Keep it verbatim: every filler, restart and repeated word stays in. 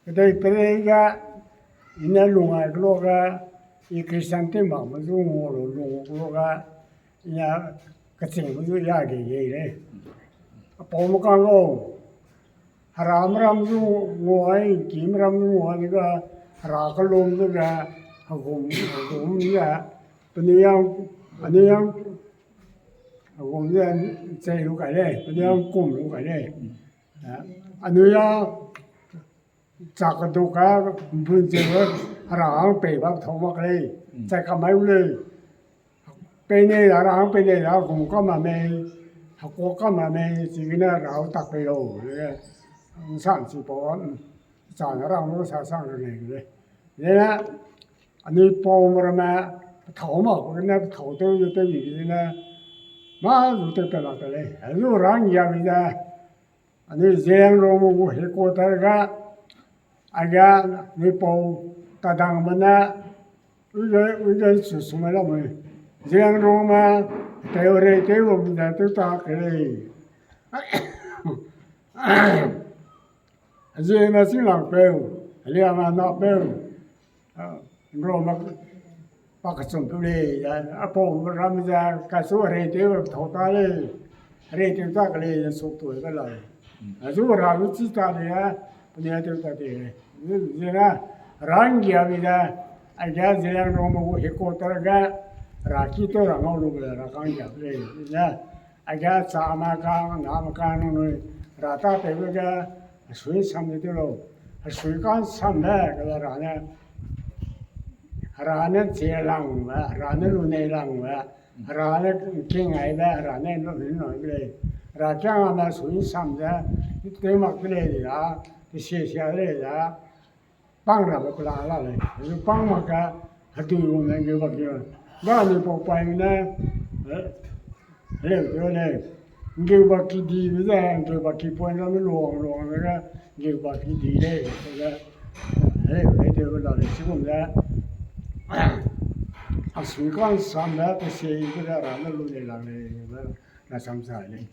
Kedei perei ge, i ne lung ai keloa ge, i Christian tew makme zu ngua lu lung keloa ge, i ne kechingme zu ya ge ge lei. Apau me kang lau, hera meram zu ngua ai, ki meram zu ngua ai ga, hera kelum de ga, hegum, hegum ga, penui yang, anui yang, hegum de chei lu kai lei, penui yang kum lu kai lei. Eh, anui ya, chak keduk ka, bun cheu, hera hang pei ba thau mak lei, chai kamai u lei. Pei nei da, hera hang pei nei da, gum ka ma mei, hekuak ka ma mei, chigene hera u tak pei lau, eh, nsang chi pau, mm, chana rang lu sa sang re lei, eh. Zene, anui pau me ramme, pethau mak, gene pethau tew, tew, tew, zene, mâ zu tew pe lak te lei, azu rang ya bi ze, anui Zeliangrongme gu headquarter ga, aige anui pau tadangme ne, uige, uige su su mai lamui. Zeliangrongme, tew rei tew wam ze tew ta ke lei. Zieme Chinglangpeu, Heliame Napeu, ah, Nrome pa kechum peu lei, a, apau ram ze, kasu herei tew thau ta lei, herei tew ta ke lei, suk tuibe lai. Azu hera lu chi ta lei, penui tew ta de lei. Zene, rang gia bi ze, aige Zeliangrongme gu headquarter ge, hera ki tew ra ngau lu be, hera kang gia de lei. Zene, aige chame kang, name kang nangnui, hera tâtewbe ge, hesui nsam de tew lau. Hesui ka'nsambe, kele hera ne, hera ne chie langbe, hera ne lunei langbe, hera ne king aibe, hera ne lu, lu, lu, lei. Hera kiangame hesui nsam ze, tew mak de lei di da, kesie sia de lei da, pang rabe pela la lei. Lu pang mak ge, hedui wang ne ngeu bak ge. Ba anui pau pai ne, eh, heleu tew lei. Ngeu bak ki dibe ze, ngeu bak ki point ramme luang luang ge, ngeu bak ki di lei, ge, heleu lei tew la lei, chigum ze, hesui ka'nsambe, kesiebe ze hera ne lunei lang lei, na sam sa lei.